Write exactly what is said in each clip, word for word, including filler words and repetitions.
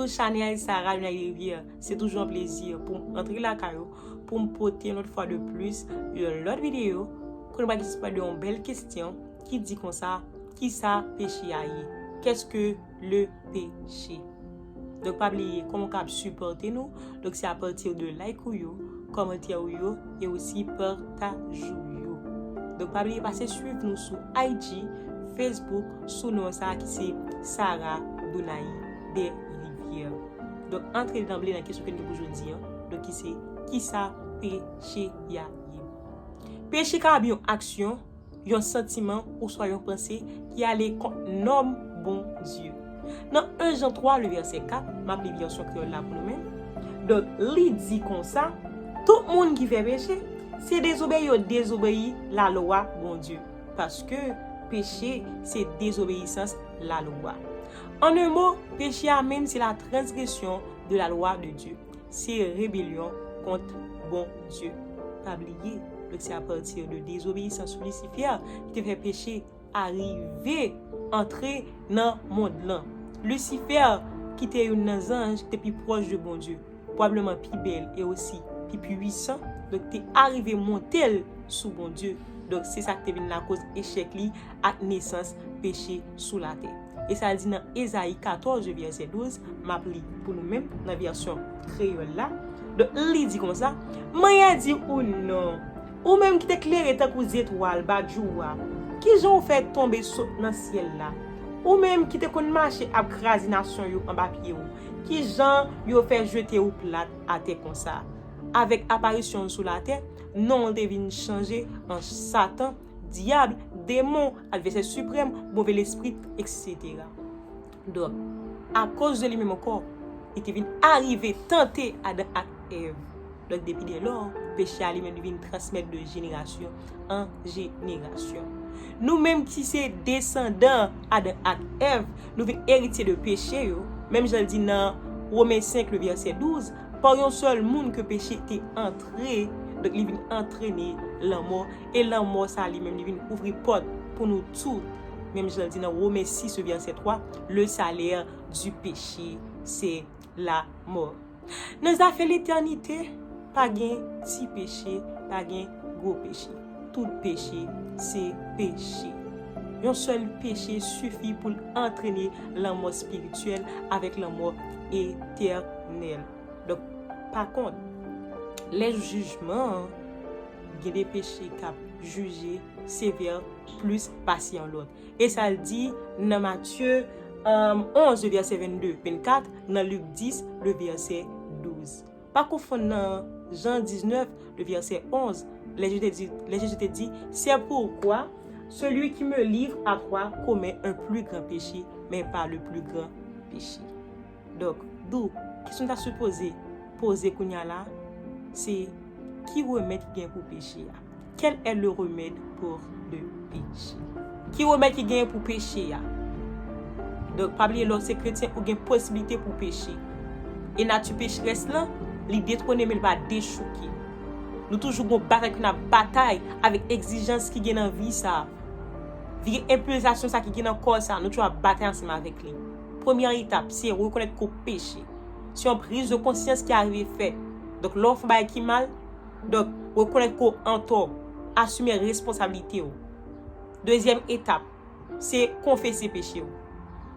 Sou chanèl Sarah Lunaï Rivière, se toujou yon plezi pou m antre lakay ou, pou m pote yon lòt fwa de plis yon lòt videyo kote nou pral diskite de yon bèl kesyon ki di konsa, kisa peche a ye? Qu'est-ce que le péché? Donk pa bliye kòman w ka ap sipòte nou. Donk se apati de like ou yo, kòmantè ou yo e osi pataj ou yo. Donk pa bliye pase swiv nou sou I G, Facebook sou non sa ki se Sarah Donaï Desrivières. Donk antre danble nan kesyon ke n gen pou jodi an. Donk ki se, kisa peche a ye? Peche ka ap yon aksyon, yon santiman oswa yon panse ki ale kont nòm Bondye. Nan en Jan twa, le vèsè kat, m ap li vèsyon kreyòl la pou nou menm. Donk, li di konsa, tout moun ki fè peche, se dezobeyi yo dezobeyi lalwa Bondye. Paske peche, se dezobeyisans lalwa. An en mo, peche a menm se la transgression de la loi de Dieu. Se rebelyon kont Bondye. Pa bliye, donk se apati de dezobeyisans Lisifè ki te fè peche a rive antre nan mond lan. Lisifè, ki te youn nan zanj ki te pi pwòch de Bondye, pwobableman pi bèl e osi pi pwisan, donk te arive monte l sou Bondye. Donk se sa ki te vin lakoz echèk li ak nesans peche sou latè. E sa l di nan Ezayi katòz, vèsè douz, m ap li pou nou menm nan vèsyon kreyòl la. Donk, li di konsa, Mwen di ou non, ou menm ki te klere tankou zetwal ba jou a, kijan ou fè tonbe sot nan syèl la? Ou menm ki te konn mache ap kraze nasyon yo anba pye ou, kijan yo fè jete ou plat atè konsa? Avèk aparisyon l sou latè, non l te vin chanje an Satan, dyab, demon, advèsè siprèm, move lespri, etsetera. Donk, akoz de li menm ankò, li te vin arive tante Adan ak Èv. Donk, depi dèlò, peche a li menm li vin transmèt de jenerasyon an jenerasyon. Nou menm ki se desandan Adan ak Èv, nou vin eritye de peche yo, menm jan l di nan Women senk, le vèsè douz, pa yon sèl moun ke peche te antre, donk li vin antrene lanmò, e lanmò sa li menm li vin ouvri pòt pou nou tout. Menm jan l di nan Women sis, vèsè twa, le salaire du péché, c'est la mort. Nan zafè letènite, pa gen ti peche, pa gen gwo peche. Tout peche, se peche. Yon sèl peche sifi pou l antrene lanmò espirityèl avèk lanmò etènèl. Donk, pa kont, lè jijman an, gen de peche k ap jije sevè plis pase yon lòt. E sa l di nan Matye, um, onz, vèsè vennde, vennkat, nan Lik dis, le vèsè douz. Pa konfonn nan Jan diznèf, le vèsè onz, lè Jezi te di, lè Jezi te di, C'est pourquoi celui qui me livre à toi commet un plus grand péché, mais pas le plus grand péché. Donk, dou, kesyon ta sipoze poze kounye a la, se ki remèd ki gen pou peche a? Quel est le remède pour le péché? Ki remèd ki gen pou peche a? Donk, pa bliye, lè w se kretyen, ou gen posiblite pou peche. E nati pecherès lan, li detwone, men li pa dechouke. Nou toujou gon batay ke n ap batay avèk egzijans ki gen nan vi sa a. Vye enpilsasyon sa ki gen nan kò sa a, nou toujou ap batay ansanm avèk li. Premyè etap, se rekonèt ke w peche. Se yon priz de konsyans ki arive fèt. Donk, lè w fè bagay ki mal, donk, rekonèt ke w antò, asime responsablite w. Dezyèm etap, se konfese peche w.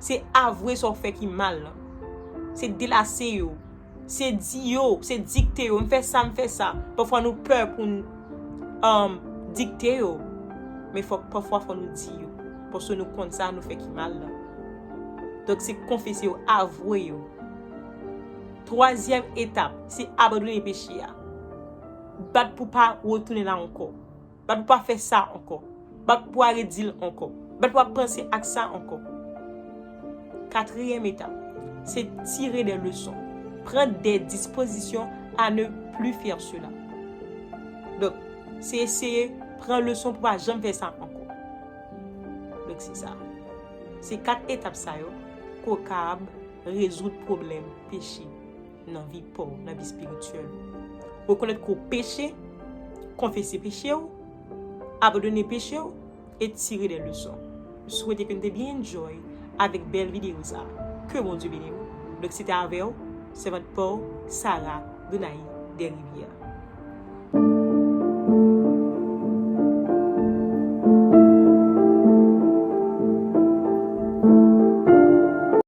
Se avwe sa w fè ki mal lan. Se delase yo. Se di yo, se dikte yo. M fè sa, m fè sa. Pafwa nou pè pou n, um, dikte yo. Men fòk, pafwa fò nou di yo. Paske nou konn sa nou fè ki mal lan. Donk se konfese yo, avwe yo. Twazyèm etap, se abandone peche a. Bat pou pa retounen la ankò. Bat pou pa fè sa ankò. Bat pou pa redi l ankò. Bat pou pa panse ak sa ankò. Katriyèm etap, se tire de leson. Pran de dispozisyon à ne plus faire cela. Donk, se eseye pran leson pou pa janm fè sa ankò. Donk, se sa. Se kat etap sa yo ke w kab rezoud pwoblèm peche nan vi pa w, nan vi espirityèl ou. Rekonèt ke w peche, konfese peche w, abandone peche w, e tire de leson. M swete ke n te byen enjoy avèk bèl videyo sa. Ke Bondye beni w. M eksite avè w, sèvant pa w, Sarah Donaï Desrivières.